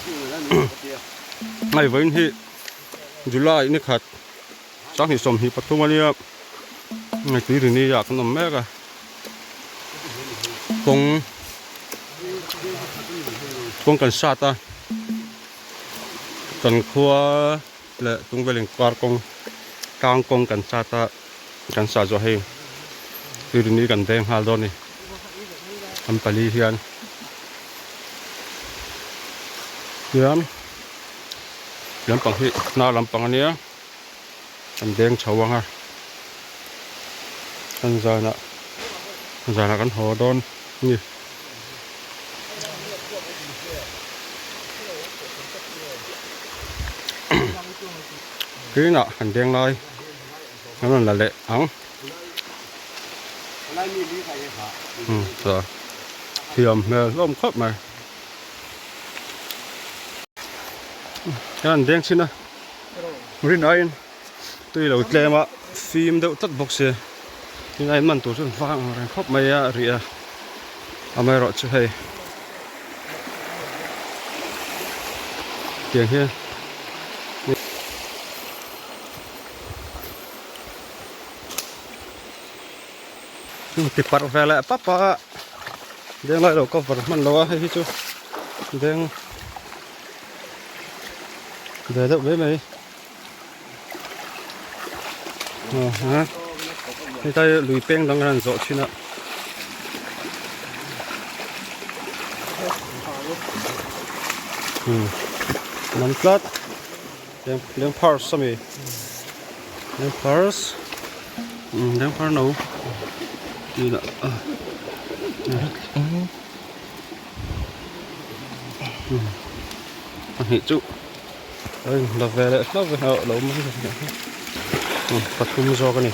Hei vawiin hi July ni khat 2023 a nia hei tui ri ni ah kan awm mek a kawng kawng kan sat a kan khua leh tung vel inkar kawng tlang kawng kan sat a kan sah zawh hei tui ri ni kan veng nghal dawn a ni an pali hian hian lampang hi hnar lampang a nia kan deng chho ang a kan zanah zanah kan haw dawn a ni. Green ah kan deng lai an rawn la leh ang thiam hmel hlawm khawp mai. Hian deng chhin a rin aiin tui lo tlem a fim deuh tlat bawk sia tin a inman tur chu an vang ang reng khawp mai a rih a amaherawhchu hei tiang hian ti parh ve leh pap a deng lai lo cover hman lo a hei hi chu deng ve deuh mai mai aw ha hetlai lui peng dang an zawh thin a umm man tlat leng phars ami leng phars umm leng phar no tih lah a pahnih chu a in la ve leh hlauh ve a lo awm mai a pathum zawk a ni.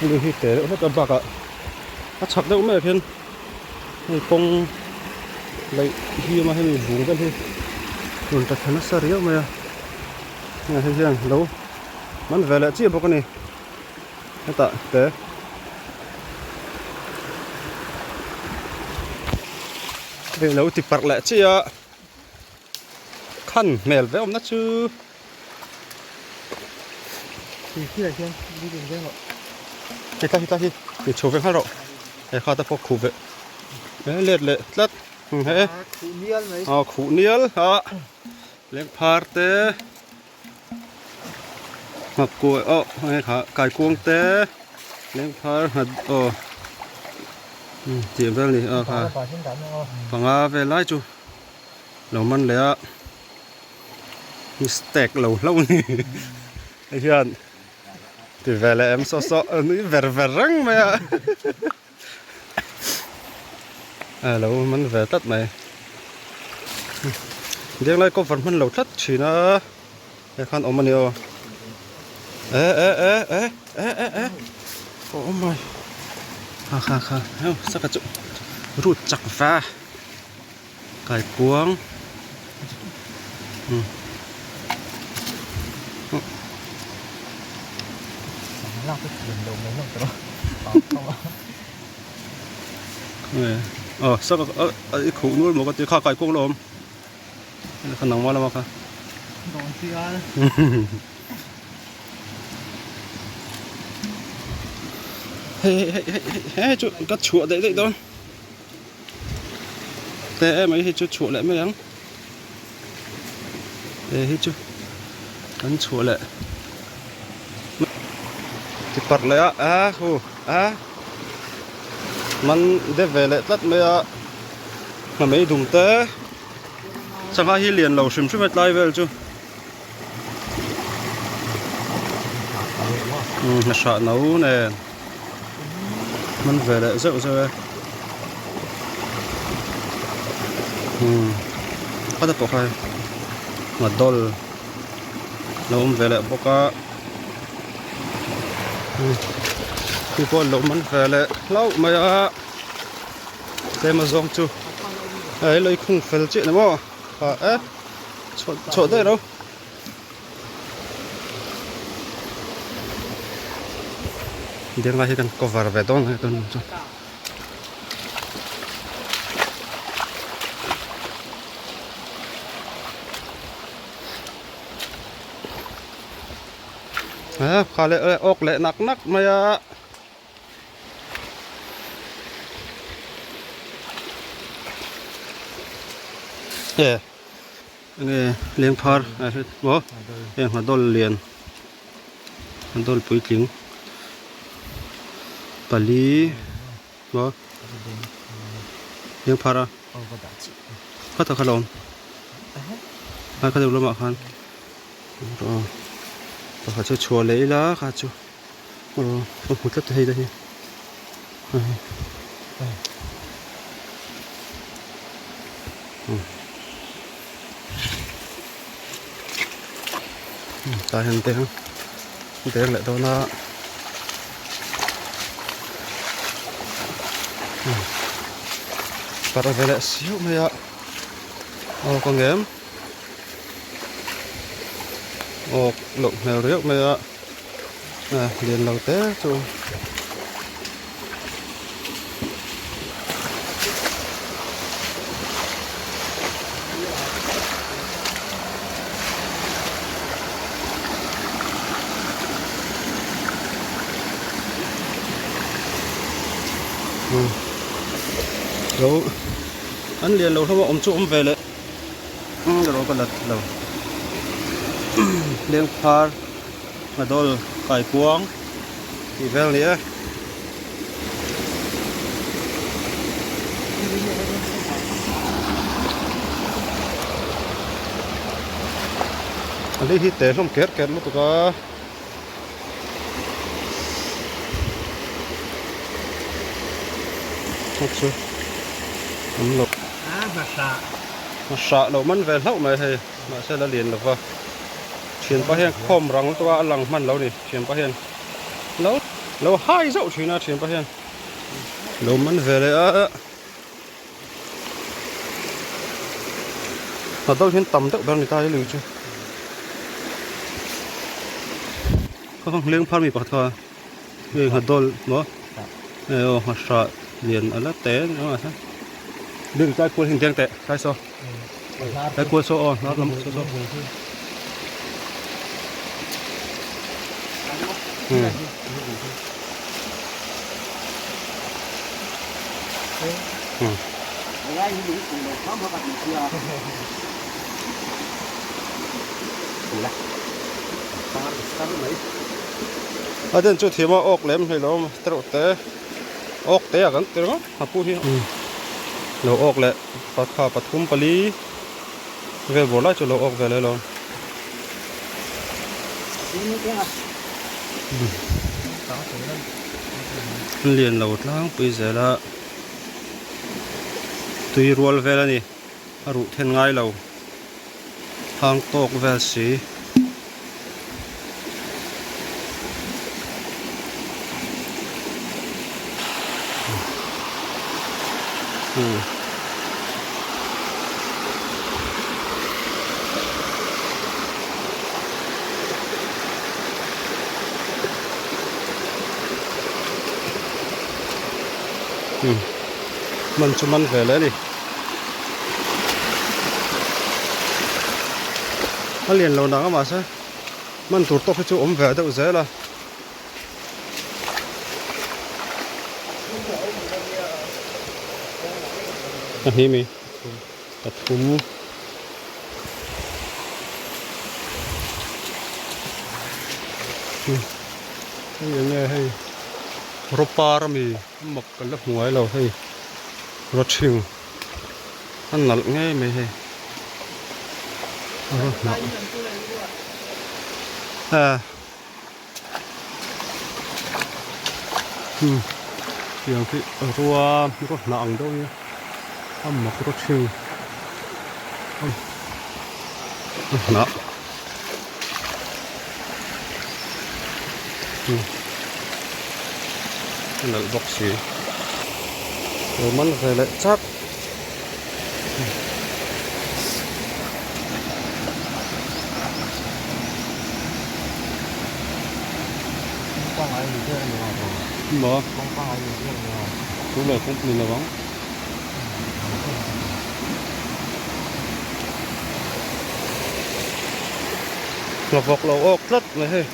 Hei hi te deuh hlek a bakah a chhak deuh mai ah khian hei kawng laih hi a awm a hemi bung vel hi rawn ta thla nasa riau mai a hei hian lo man ve leh chiah bawk a ni. Hetah te hei lo ti parh leh chiah a khan hmel ve awmna chu hetlai hetlai hi ti chho ve nghal rawh he kha te pawh khuh ve he let leh tlat he a khuh nial a lengphar te. Nghakuai aw hei kha kaikuang te lengphar nghat aw tih vel a ni a kha panga vel lai chu lo man leh a mistake lo hlauh a ni hei hian ti ve leh em saw saw a nui ver ver reng mai a a lo man ve tlat mai Denglai cover hman lo tlat thin a he khan awm a ni aw e e e e e e e aw mai kha kha kha heu saka chu rut chak va kaikuang um Aw saka a i khuh nual maw ka ti kha kai kawng la awm kha nangmah lama kha hei hei hei hei hei chu ka chhuah daih daih dawn te em ai hi chu chhuah leh mai ang te hi chu kan chhuah leh ti parh leh a a hu a man de ve leh tlat mai a hna mei dum te sangha hi lian lo hrim hrim a tlai vel chu hna hrah no nen man ve leh zeuh zeuh e a ta pawh kha ngha dawl lo awm ve leh bawk a khi pawh lo man ve leh hlauh mai a tlem a zawng chu hei lo i khung fel chiah ni maw ha e chhuah chhuah daih ro denglai hi kan cover ve dawn a ni tun chu. Kha leh awk leh nak nak mai a. E enge lengphar maw heng hnadawl lian hnadawl puitling pali maw lengphar a kha tak a lo awm a kha deuh lamah khan pakhat chu chhuah leh ila kha chu. Aw ka hmu tlat hei te hi tah hian deng deng leh dawn a parh ve leh siau mai a aw ka ngem awk loh hmel riau mai a. Lian lo te chu lo an lian lo hlawm a awm chu awm ve leh ka la lo lengphar. Hnadawl kaikuang tih vel a ni e. A lei hi te hlawm ker ker lutuk a. Chu an lo hrah loh man ve hlauh mai hei mahse la lian lova. Thianpa hian khawm rang lutuk a a lang hman lo ni thianpa hian lo lo hai zauh thin a thianpa hian lo man ve leh a a dal hian tam deuh ber ni ta hi lui chu kha kha leng phar mi pakhat kha hei nghadawl maw hei aw nghahrah lian a la te ni ang a bik tlai kual hi deng teh tlai saw. Tlai kual saw aw hnar lam saw saw. A den chu thiam a awk lem hlei lo te reuh te awk te a kan ti ringawt a pu hi lo awk leh pakha pathum pali vel bawr lai chu lo awk ve leh lo lian lo tlangpui zel a tui rual vel a ni a ruh then ngai lo hang tawk vel si. Man chu man ve leh a ni. A lian lo nang a mahse man tur tawk hi chu awm ve deuh zel a. A hni mi pathum hei eng nge hei rawpar ami mak ka la hmu ngai lo hei rawthing a nalh ngei mai hei a raw hnah ah. Tiang khi rua rua hnah ang deuh hi a mak rawt thin a hnah a nalh bawk si lo man ve leh chak. Maw chu leh kawng ni lo ang hla vawk lo awk tlat mai hei.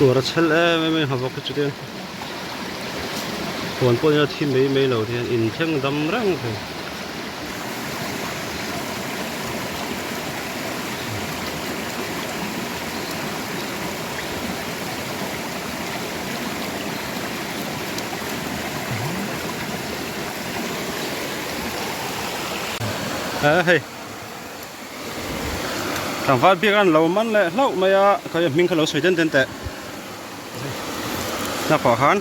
Tuar a chhel em em a ni nghavawk hi chuti huan pawh hian a thi mai mai lo hian inthleng dam reng thei. Hei tlangval biak an lo man leh hlauh mai a khawi a hming kha lo sawi den den teh hnakah khan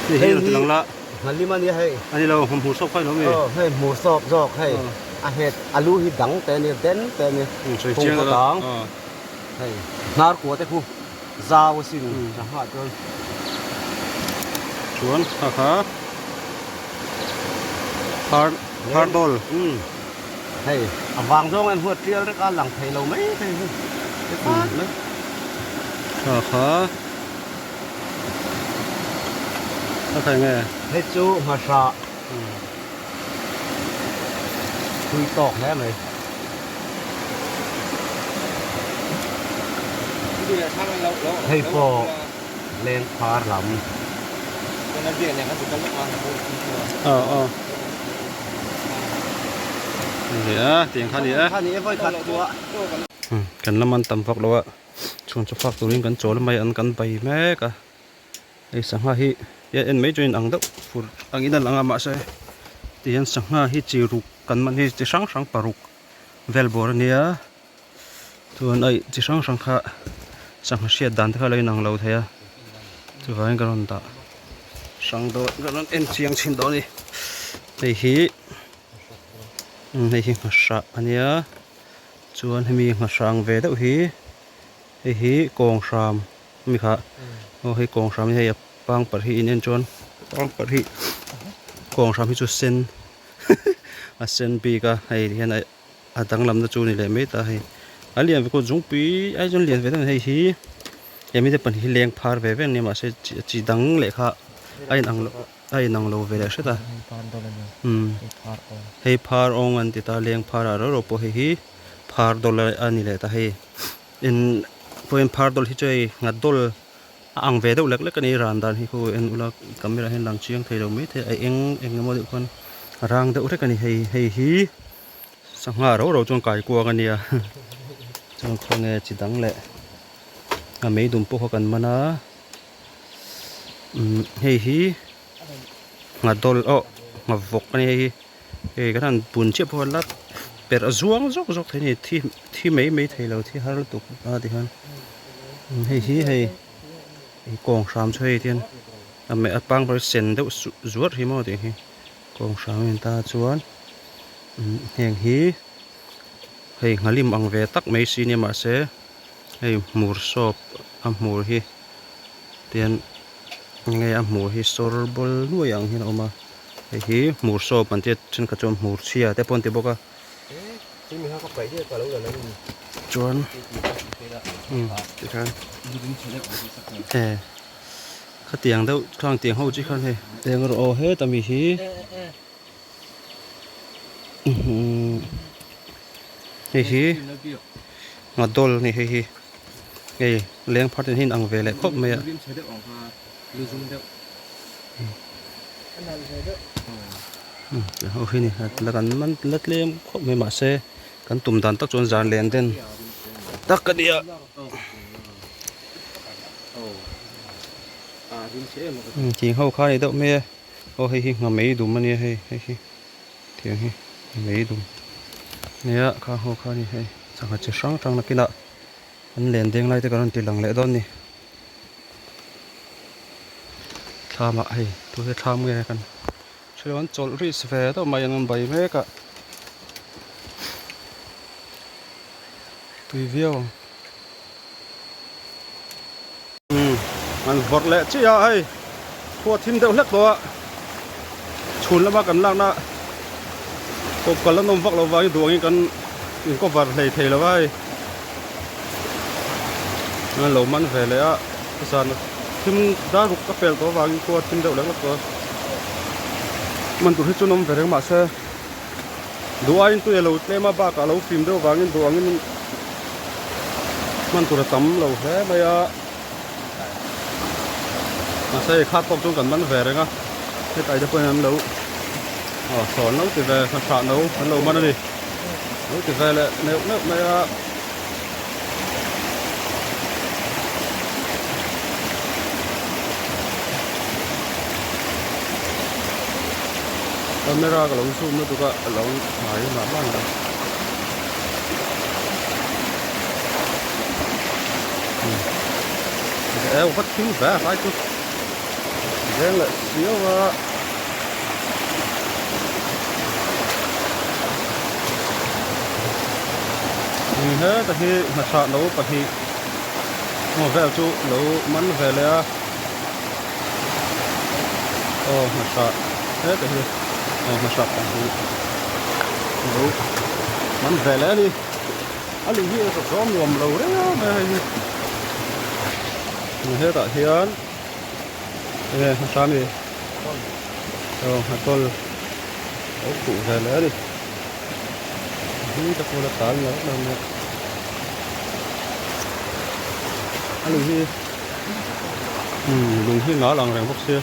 hei hi rawn ti lang la Nghalim a nia hei a ni lo hmuh sawp kha a ni lo mi aw hei hmuh sawp zawk hei a het a lu hi dang te a nia den te a nia sawi chiang deuh a hei hnar kua te khu zau a sin sangha chuan chuan kha kha phar phar dawl hei a vang zawng en huat tial rek a lang thei lo mai thei hi ti fat mai kha kha kha kha nge hei chu nghahrah Thui tawk hle mai. Hei pawh leng phar lam. Aw aw. Nia tiang kha ni e. Kha ni e vawi khat chu a. Kan la man tam vak lo a chhun chu fak turin kan chawl mai an kan bai mek a. Hei sangha hi en mai chuan inang deuh fur angin a lang a mahse tihian sangha hi chi ruk kan man hi chi hrang hrang paruk vel bawr a nia chuan a chi hrang hrang kha sangha hriat dan te kha a lo inang lo thei a chuvangin ka rawn dah hrang dawn ka rawn en chiang chhin dawn a ni hei hi hei hi nghahrah a nia chuan hemi nghahrah ang ve deuh hi hei hi kawng hram. Mi kha aw hei kawng hram hi hei a pangpar hi in en chuan pangpar hi kawng hram hi chu sen a sen bik a hei hian a danglamna chu a ni leh mai ta hei a lian ve kawt zungpui ai chuan lian ve deuh a ni hei hi he mite pahnih hi leng phar ve ve an ni mahse chi dang leh kha a inang lo a inang lo ve leh hret a umm hei phar awng an ti ta leng phar ah rau rau pawh hei hi phar dawl a ni leh ta hei. In pawhin phar dawl hi chu hei nghat dawl a ang ve deuh lek lek a ni ran dan hi khu en ula camera hian lang chiang thei lo mai thei a eng eng emaw deuh khuan a rang deuh hlek a ni hei hei hi sangha rau rau chuan kai kuang a nia chuan khawnge chi dang leh a meidum pawh kha kan man a umm hei hi nghat dawl aw nghat vawk a ni hei hi. Hei kan han bun chiah pawh a la perh a zuang zawk zawk thei a ni thi thi mai mai thei lo thi har lutuk a ti hian hei hi hei kawng hram chu hei tihian a meh a pang ber sen deuh suh zuar hi maw tih hi kawng hram a ni ta chuan heng hi hei nghalim ang ve tak mai si nia mahse hei hmur sawp a hmur hi tihian enge a hmur hi sawr bawl nuai ang hian a awm a. Hei hi hmur sawp an tia thenkhat chuan hmur chhia te pawh an ti bawk a. Chuan tikhan e khatiang deuh khang tiang ho chi khan hei eng rawh aw heta mi hi hei hi ngadawl a ni hei hi hei leng phar te hi an ang ve leh khawp mai a. Ho hi ni la kan man la tlem khawp mai mahse kan tum dan tak chuan zan len den tak a nia. Thing ho kha a ni deuh mai a aw hei hi nghamei dum a nia hei hei hi tiang hi nghamei dum nia khang ho kha a ni hei sangha chi hrang hrang nakinah an len deng lai te kan rawn ti lang leh dawn a ni. Thlam ah hei tu hi thlam nge kan thil an chawlh risk ve deuh mai an rawn bai mek a tui viau ang umm an vawrh leh chiah a hei khua thim deuh hlek tawh a chhun lama kan lakna pawh kal an awm vak loh vangin duh angin kan in cover hlei thei lo a hei. An lo man ve leh a zan thim dar ruk ka pel tawh avangin khua thim deuh lek lek tawh a man tur hi chu an awm ve reng mahse duh aiin tui a lo tlem a bakah a lo fim deuh avangin duh angin. Hman tur a tam lo hle mai a. Mahse hei khat tawk chuan kan man ve reng a. Hetlai te pawhin an lo aw sawn lo ti ve hnathah no an lo man a ni. Lo ti ve leh neuh neuh mai a. Camera ka lo zoom lutuk a a lo hnai mah mah ni. Eo vat thing ve a tlai chu veng leh siau a. Heta hi hnathah no pahnih maw vel chu lo man ve leh a aw hnathah heta hi aw hnathah pahnih lo man ve leh a ni a lui hi a zawm nuam lo reng a mai hei hi hetah hian enge hnathah a ni. Aw nghatawl a khuh ve leh a ni hi te pawh la tal lo lo mai a ni hi umm lung hi nal ang reng bawk sia.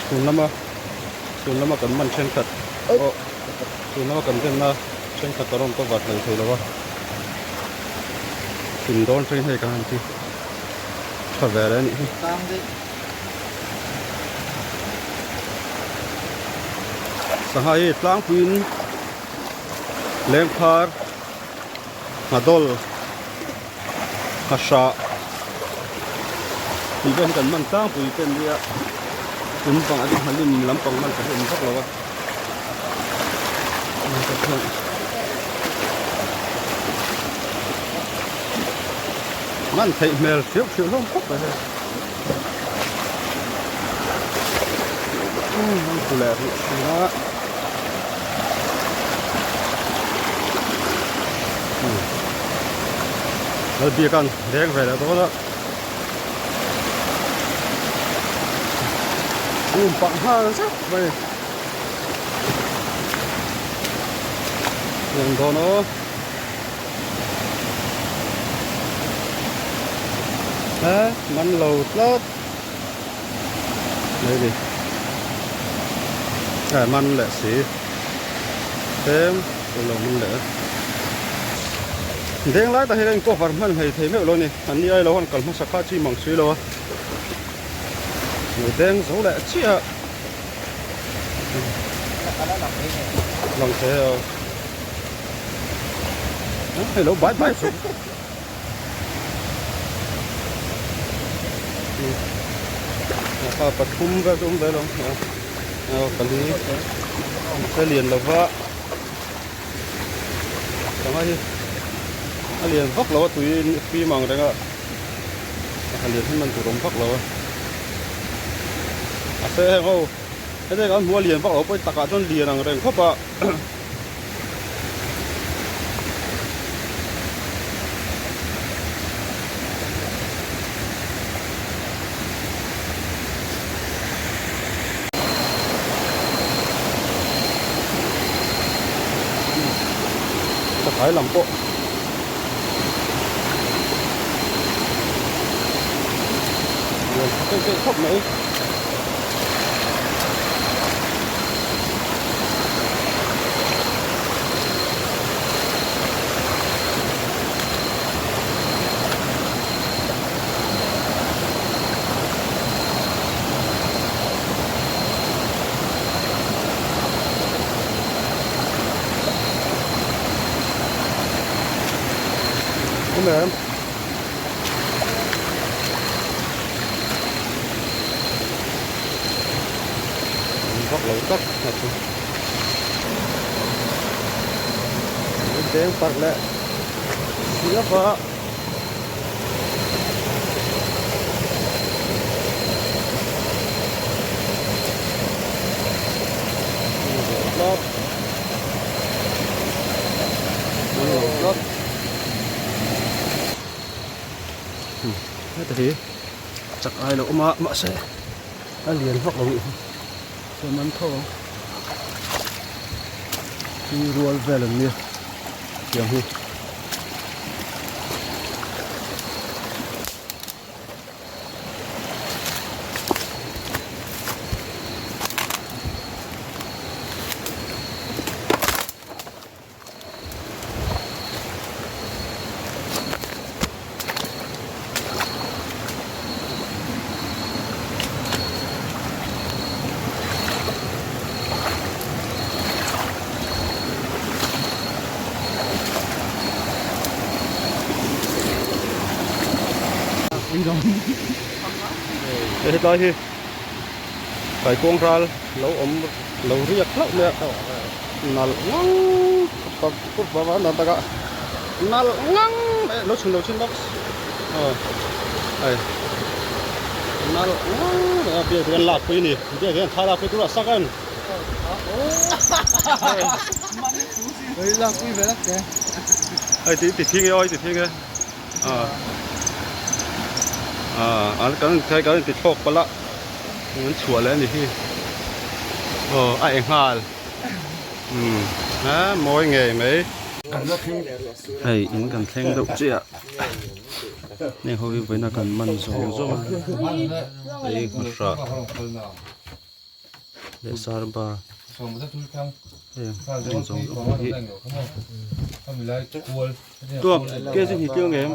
Chhun lama chhun lama kan man thenkhat aw. Tuna kan denna thenkhat a rawn cover hlei thei lo a, thim dawn thleng hei kan han ti tha ve leh a nih hi. Sangha hi tlangpuiin lengphar nghadawl nghahrah tih vel hi kan man tlangpui te an nia tum pang a nghalim lampang man ka hre awm vak lo a. Man theih hmel hriau hriau hlawm khawp mai hei. An tlu leh rih thin a. Lalbiaka'n deng ve leh dawn a. Um pah nghal zet mai Lian dawn aw He man lo tlat mai ni He man leh si Tlem lo man leh a Deng lai tak hi ka in cover hman hlei thei meuh lo a ni. An ni ai lo han kal hmasa kha chi mang si lo a. Lo deng zo leh chiah a. Lang thei a. Hei lo bai bai chu. Pa pathum vel chu awm ve lo. Pali. Mahse lian lova. Sangha hi a lian vak lo a tui a fim ang reng a a lian hi man tur awm vak lo a mahse heng ho heti kan hmuh a lian vak lo pawh hi takah chuan lian ang reng khawp a. Thlai lam pawh lian tha keih keih khawp mai. Awm em? Vak lo tak a chu. Deng parh leh siap a. Heta hi chak ai lo awm a mahse. A lian vak lo nih hi chuan an tho ang tui rual vel an nia tiang hi. Hetlai hi kaikuang ral lo awm lo riak hlauh mai a. Nalh ngang tak tak va dan taka nalh ngang mai lo chhun lo chhun box aw hei nalh ngang mai a biak hian lak pui a ni biak hian thla lak pui tur a sak a ni hei ti ti thing e aw ti thing e ah ah kan kan ti thlawk palh a an chhuah leh a ni hi aw a e nghal. Umm a mawi ngei mai hei in kan thleng deuh chiah heng ho hi vawiin a kan man zawng zawng a hei hmuhrah leh sarba heng heng zawng zawng hi tuak kg hi tliang em.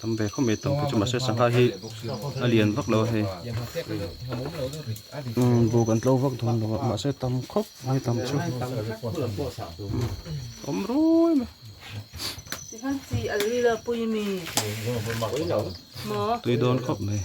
Tam ve khawp mai tam te chu mahse sangha hi a lian vak lo a hei buk an tlo vak dawn lo a mahse tam khawp mai tam chu awm rui mai. Tui dawn khawp mai.